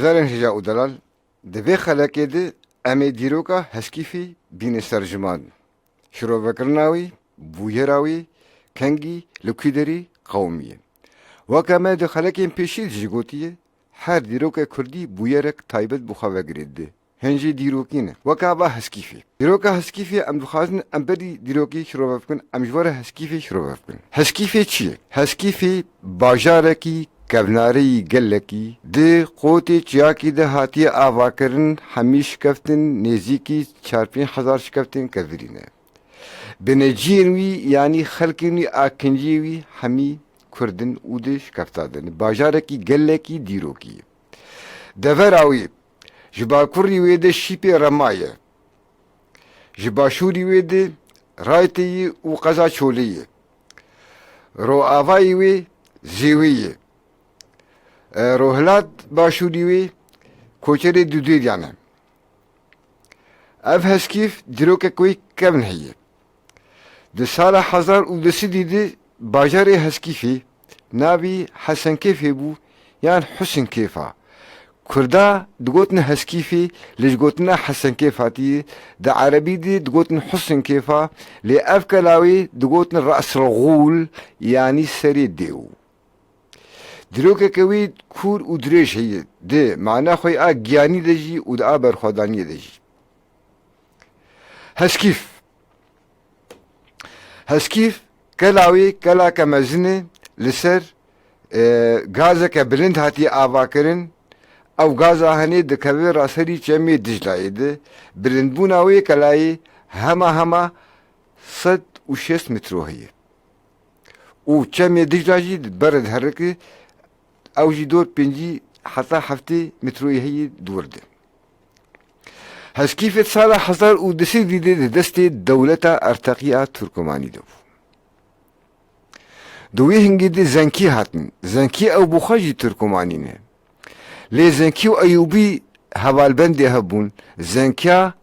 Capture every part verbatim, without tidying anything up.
Gelên hêja û delal, di vê xelekê de em ê dîroka Heskîfî bîne ser ziman. Şirovekirina wî, bûyera wî, kengî, li ku derê qewimiye. Weke me di xelekên pêşî de jî gotiye, her dîroke kurdî bûyerek taybet bi xwe ve girê dide. Hin jî dîrokî ne. Weke ava Heskîfê. Dîroka Heskîfê em dixwazin em berî dîrokî şirove bikin, em ji we re Heskîfê şirove bikin. Heskîfê çi ye? Heskîfê bajarekî kevnareyî gelekî di qotê çiyakî de hatiye avakirin, hemî şikeftin nêzîkî çar pênc hezar şikeftên kevirî ne. Bineciyên wî, yanî xelkên wî a kinciyê wî hemî kurd in û di şikefta de ne. Bajarekî gelekî dîrokî ye. Devera wî, ji bakurî wê de şîpê Rema ye. Ji başûrî wê de Raytê ye û qeza Çolê ye. Roavayî wê Zêwê ye. E, rohilat başûrî wê koçerê Dudêriyan e. Ev Heskîf dîrokek wê kevn heye. Di sala hezar û du sedî de bajarê Heskîfê navî Hesenkêfê bû yan Husinkêfa. Kurda digotin Heskîfê, lê ji gotina Hesenkêf hatiye, di erebî de digotin Husinkêfa, lê ev kela wê digotin Re'silxûl, yanî serê dêw. Dîrokeke wî kûr û dirêj heye, di mana xwe a giyanî de jî û di a berxwedaniyê de jî. Heskîf. Heskîf, kela wê kelake mezin e, li ser, e, gazeke bilind hatiye avakirin. Ew gaza henê dikeve raserî çemê Diclayê de. Bilindbûna wê kelayê hema hema sed û şêst metro heye. Û çemê Dicla jî di ber diherike, ew jî dor pêncî heta heftê metroyê heye di wir de. Heskîfê sala hezar û du sedî de di destê dewleta Erteqî a Turkomanî de bû. Di wî hingî de Zenkî hatin. Zenkî ew bi xwe jî Turkomanî ne. Lê Zenkî û Eyûbî hevalbendê hev bûn. Zenkiya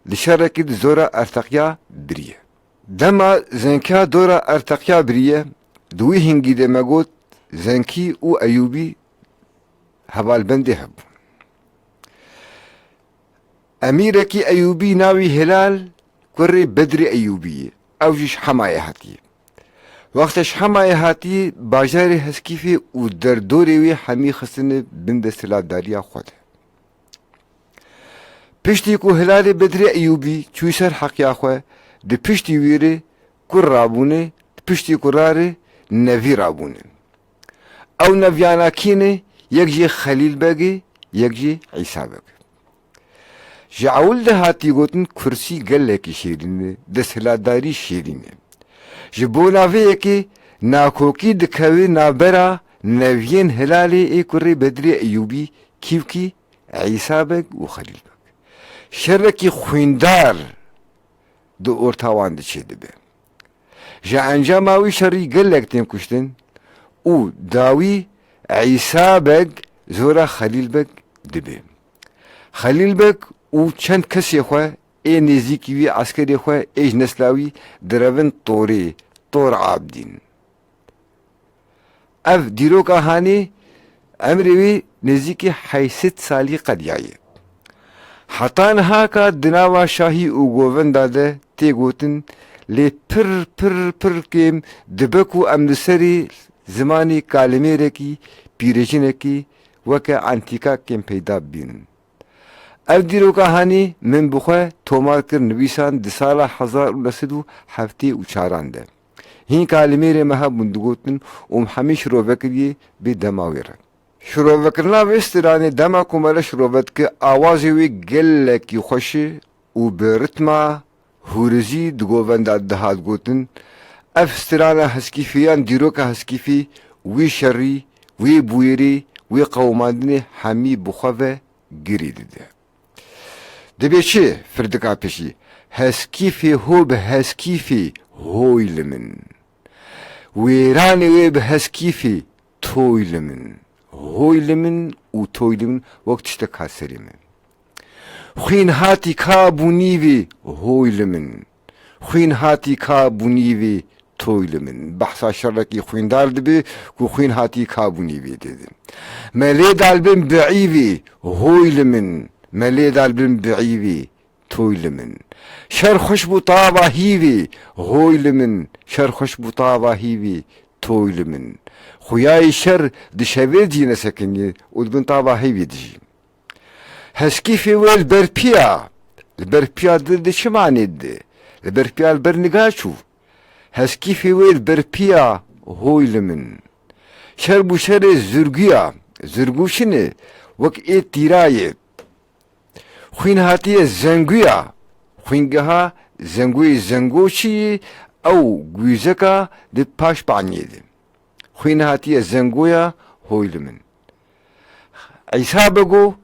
di şerekî di zora Erteqiya biriye. Dema Zenkiya dora Erteqiya biriye, di wî hingî de me got, Zenkî û Eyûbî hevalbendê hev bûn. Emîrekî Eyûbî navî Hilal, kurê Bedrê Eyûbî ye. Ew jî ji Hemayê hatiye. Wexta ji Hemayê hatiye, bajarê Heskîfê û derdorê wê hemî xistine bin desthilatdariya xwe de. Piştî ku Hilalê Bedrê Eyûbî çû ser heqiya xwe, di piştî wî re kur rabûne, di piştî kura re nevî rabûne. Ew neviyana kî ne? Yek jê Xelîl Beg e, yek jê Îsa Beg. Ji ewil de hatî gotin kursî gelekî şêrîn e, desthilatdarî şêrîn e. Ji bona vê yekê nakokî dikeve navbera neviyên Hilalê ê kurê Bedrê Eyûbî, kî û kî? Îsa Beg û Xelîl Beg. Şerekî xwîndar di orta wan de çêdibe. Ji encama wî şerî gelek tên kuştin û dawî Îsa Beg zora Xelîl Beg dibe. Xelîl Beg û çend kesê xwe ê nêzîkî wî, eskerê xwe ê ji nesla wî direvin Torê, Tor Abdîn. Ev dîroka hanê emrê wî nêzîkî heyşt sed salî qediyaye. Heta niha ka di nava şahî û govenda de tê gotin, lê pir, pir, pir kêm dibe ku em li serê zimanê kalimêrekî pîrejinekî weke antîka kêm peyda bibînin. Ev dîroka hanê min bi xwe tomar kir, nivîsand di sala hezar û neh sed û heftê û çaran de. Hîn kalimêrê me hebûn digotin û em hemî şirove kiriye bê dema wê re. Şirovekirina vê stranê dema ku me re şirove dike, awazê wê gelekî xweş e û bi ritma hûrizî di govenda dihat gotin. Ev strana Heskîfê yan dîroka Heskîfê wî şerî, wî bûyerî, wî qewimandinê hemî bi xwe ve girî dide. Dibê çi? Firdika pêşî. Heskîfê ho bi Heskîfê hoy li min. Wêranê wê bi Heskîfê toy li min. Hoy li min û toy li min wek tiştek hat serê min. Xwîn hatî ka bûnîvê hoy li min. Xwîn hatî ka bûnîvê toy li min. Behsa şerekî xwîndar dibe ku xwîn hatî kabûnî vê tê de. Me lê dalbin bi îvî, hoy li min. Me lê dalbin bi îvî, toy li min. Şer xweş bû tava hîvî, hoy li min. Şer xweş bû tava hîvî, toy li min. Xuyayê şer di şevê cî nesekiniye û di bin tava hîvî dijî. Heskîfê wê li ber piya, li ber piya di, di çi manê dide? Li ber piya li ber niga çû. Heskîfê wê li ber piya, hoy li min. Şer bû şerê zirguya, zirgû çi ne, wek ê tîrayê. Xwîn hatiye zenguya, xwîngeha zenguyê, zengo çi yî, ew gwîzeka di paş paniyê de. Xwîn hatiye zengoya, hoy li min. Îsa Bego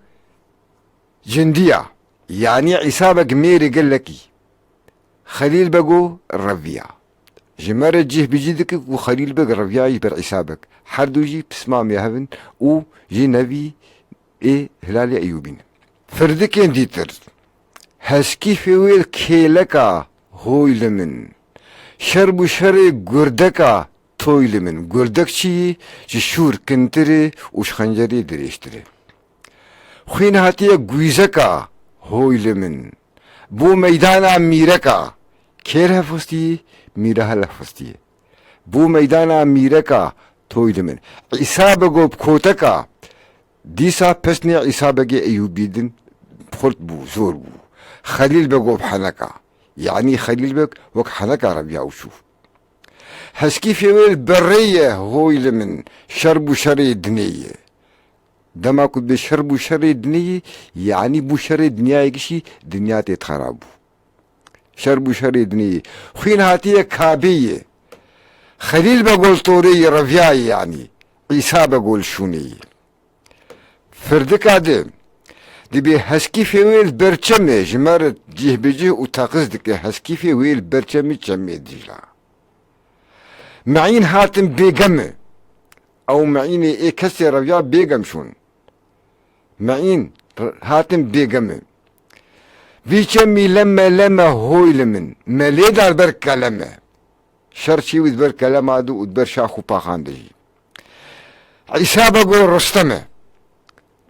cindiya, yanî Îsa Beg mêrê gelekî. Xelîl Bego reviya. Ji me re cih bi cih dike ku Xelîl Beg reviya ji ber Îsa Beg. Her du jî pismamê hev in û jê nevî ê Hilalê Eyûbî ne. Firdikên dîtir. Heskîfê wê kêleka, hoy li min. Şer bû şerê gurdeka, toy li min. Gurdek çi yî? Ji şûr kintir e û ji xencerê dirêjtir e. Xwîn hatiye gwîzeka, hoy li min. Bû meydana mîreka. Kêr hevxistî, mîra hel hevxistî. Bû meydana mîreka, toy li min. Îsa Bego bi koteka. Dîsa pesnê Îsa Begê Eyûbî din xurt bû, zor bû. Xelîl Bego bi heneka. Yanî Xelîl Beg wek heneka reviya û çû. Heskîfê wê li berê ye, hoy li min. Şer bû şerê dinê ye. Dema ku dibê şer bû şerê dinê ye, yanî bû şerê dinyayê gişî, dinya tê xerab bû. Şer bû şerê dinê ye. Xwîn hatiye kabê ye. Xelîl Bego li torê ye, reviya ye yanî. Îsa Bego li şûnê ye. Firdika di. Dibê heskîfê wê li ber çemê, ji me re cih bi cih û teqiz dike, heskîfê wê li ber çemê, çemê Dîcla. Meîn hatin bêgem e. Ew meînê ê kesê reviya bêgem şûn. Meîn r-, hatin bêgem e. Vî çemî leme leme hoy li min. Me lê dal ber keleme. Şer çî wî di ber kelema de û di ber şax û paxan de jî. Îsa Bego Rustem e.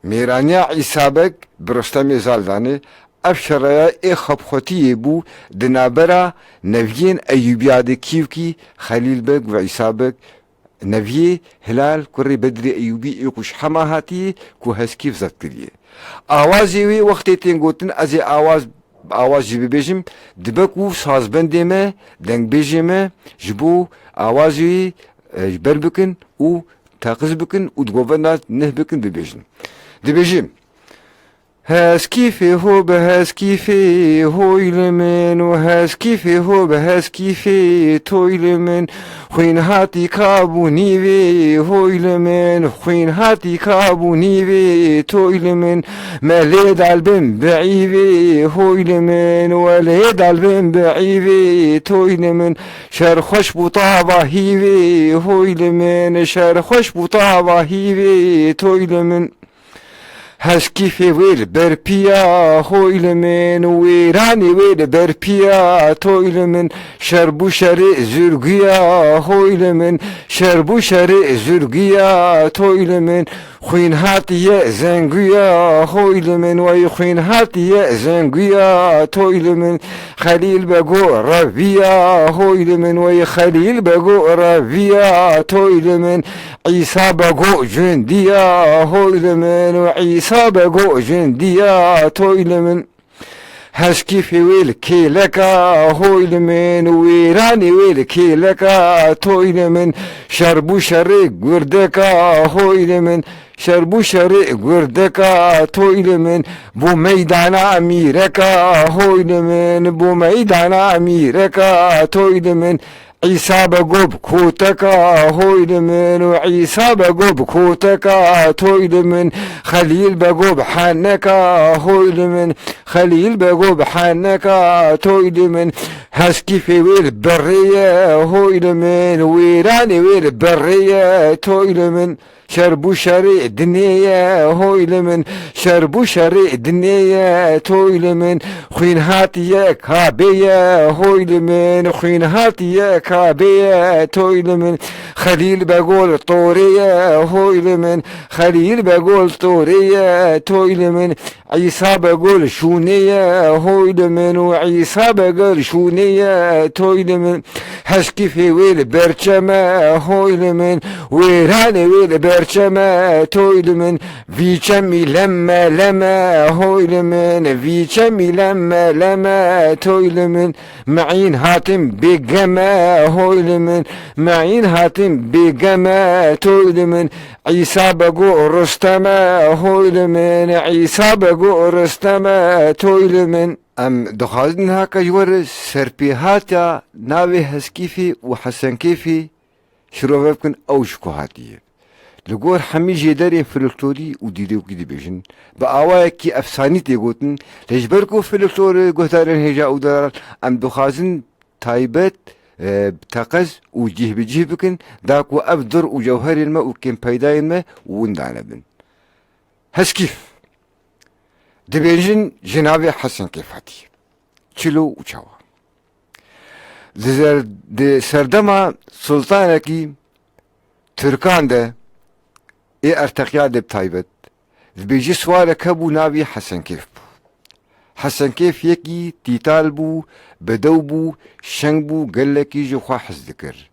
Mêraniya Îsa Beg bi Rustemê Zaldanê, ev şeraya ê xebxwetiyê bû di navbera neviyên Eyûbiya de, kîvkî Xelîl Beg û Îsa Beg, neviyê Hilal kurê Bedrê Eyûbî ê ku ji Hema hatiye, ku Heskîf zebt kiriye. Awazê wê wextê tên gotin, ez ê awaz, awaz jî bibêjim, dibe ku sazbendê me, dengbêjê me ji bo awazê wê, e, ji ber bikin û teqiz bikin û di govenda nih bikin, bibêjin. Dibêjim. Heskîfê ho bi heskîfê hoy li min û heskîfê ho bi heskîfê toy li min. Xwîn hatî kabûnî vê hoy li min, xwîn hatî kabûnî vê toy li min. Me lê dalbin bi îvê hoy li min, we lê dalbin bi îvê toy li min. Şer xweş bû tava hîvê hoy li min, şer xweş bû tava hîvê toy li min. Heskîfê wê li ber piya hoy li min, wêranê wê li ber piya toy li min. Şer bû şerê zurgiya hoy li min, şer bû şerê zurgiya toy li min. Xwîn hatiye zenguya hoy li min, wey xwîn hatiye zenguya toy li min. Xelîl Bego reviya hoy li min, wey Xelîl Bego reviya toy li min. Îsa Bego cindiya hoy li min û Îsa Bego cindiya toy li min. Heskîfê wê li kêleka hoy li min û wêranê wê li kêleka toy li min. Şer bû şerê gurdeka hoy li min. Şer bû şerê gurdeka toy li min. Bû meydana mîreka hoy li min. Bû meydana mîreka toy li min. Îsa Bego bi koteka hoy li min û Îsa Bego bi koteka toy li min. Xelîl Bego bi heneka hoy li min. Xelîl Bego bi heneka toy li min. Heskîfê wê li berê ye hoy li min. Wêranê wê li berê ye toy li min. Şer bû şerê dinê ye, hoy li min. Şer bû şerê dinê ye, toy li min. Xwîn hatiye kabê ye, hoy li min. Xwîn hatiye kabê ye, toy li min. Xelîl Begol torê ye, hoy li min. Xelîl Begol torê ye, toy li min. Îsa Begol şûnê ye, hoy li min. Û Îsa Begol şûnê ye, toy li min. Heskîfê wê li ber çem e, hoy li min. Wêranê wê li ber çem e, toy li min. Vî çemî lem me lem e, hoy li min. Vî çemî lem me lem e, toy li min. Meîn hatim bêgem e, hoy li min. Meîn hatim bêgem e, toy li min. Îsa Bego Rustem e, hoy li min. Îsa Bego Rustem e, toy li min. Em dixwazin niha ka ji we re serpêhatiya navê Heskîfê û Hesenkêfê şirove bikin, ew ji ku hatiye. Li gor hemî jêderên folklorî û dîrokî dibêjin, bi awayekî efsanî tê gotin, lê ji ber ku folklor e guhdarên hêja û delal, em dixwazin taybet, e, teqez û cih bi cih bikin, da ku ev dir û cewherên me û kêmpeydayên me winda nebin. Heskîf. Dibêjin ji navê Hesenkêf hatiye. Çilo û çawa? Di zer-, di serdema sultanekî Tirkan de ê Erteqiya de bi taybet, dibêjî siwarek hebû navî Hesenkêf bû. Hesenkêf yekî tîtal bû, bedew bû, şeng bû, gelekî ji xwe hez dikir.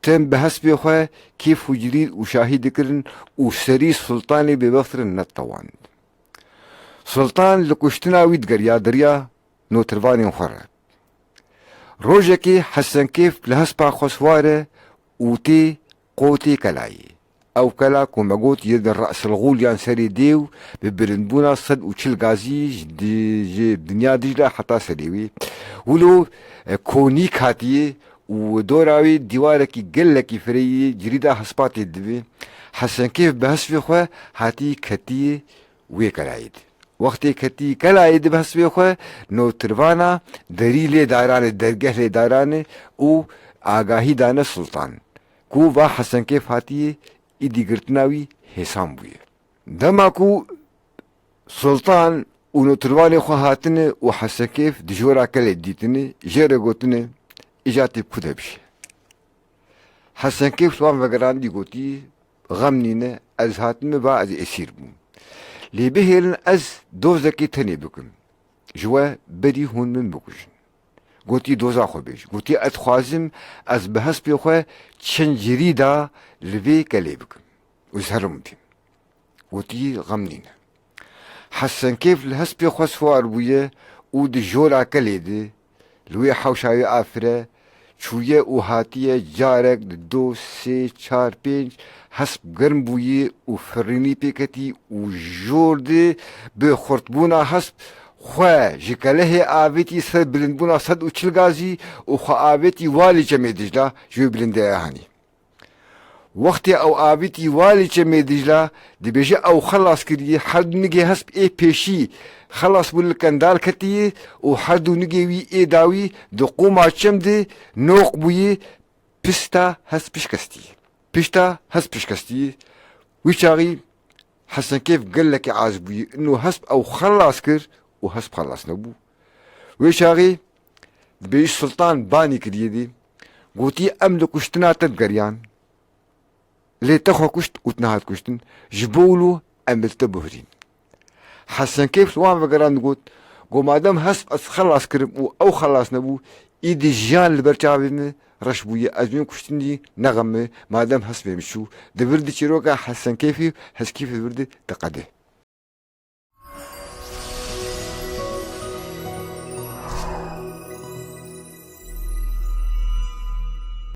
Tim bi hespê xwe kêf û cirîd û şahî dikirin û serî sultanê bêbextir netewand. Sultan li kuştina wî digeriya di riya notirvanên xwe re. Rojekê Hesenkêf li hespa xwe siwar e û tê qotê kelayê. Ew kela ku me got yê di Re'silxûl yan serê dêw bi bilindbûna sed û çil gazî ji di-, ji dinya Dîcle heta serê wê. Wilo, e, konîk hatiye û dora wê dîwarekî gelekî fireyî cirîda hespa tê dibe. Hesenkêf bi hespê xwe hatî ketî wê kelayê de. Wextê ketî kelayê de bi hespê xwe, notirvana derî lê darane, dergeh lê darane û agahî dane sultan, ku va Hesenkêf hatiye, îdî girtina wî hêsan bûye. Dema ku sultan û notirvanê xwe hatine û Hesenkêf di jora kelê dîtine, jê re gotine, îja tê bi ku de bije. Hesenkêf li wan vegerandî gotî, xem nîne, ez hatime va ez êsîr bûm. Lê bihêlin ez dozekê tenê bikim. Ji we berî hûn min bikujin. Gotî, doza xwe bêj. Gotî, ez dixwazim ez bi hespê xwe çend cirîda li vê kelê bikim û ez herim bîm. Gotî, xem nîne. Hesenkêf li hespê xwe siwar bûye û di jora kelê de, li wê hewşa wê afire, çûye û hatiye, carek, dido, sê, çar, pênc, hesp germ bûyî û firînî pê ketî û jor de bi xurtbûna hesp xwe ji kelehê avêtî ser bilindbûna sed û çil gazî û xwe avêtî walî çemê Dîcla ji wê bilindê hanî. Wextê ew avîtî walî çemê Dîcla, dibêje ew xelas kiriye, her du nigê hesp ê pêşî xelas bû li kendal ketiye û her du nigê wî ê dawî di qûma çem de noq bûye, pişta hesp pişkestiye. Pişta hesp pişkestiye. Wî çaxî Hesenkêf gelekî az bûye. Ino hesp ew xelas kir û hesp xelas nebû. Wê çaxî dibêjî Sultan banî kiriye dî. Gotî, em li kuştina te digeriyan. Lê te xwe kuşt û tu nehat kuştin. Ji bo wilo em li te bihurîn. Hesenkêf li wan vegerand got, got, madem hesp ez xelas kirim û ew xelas nebû, îdî jiyan li ber çavê min reş bûye, ez wê kuştinî nexemim, madem hespê min çû. Di vir di çîroka Hesenkêfî û Heskîfê di vir di diqede.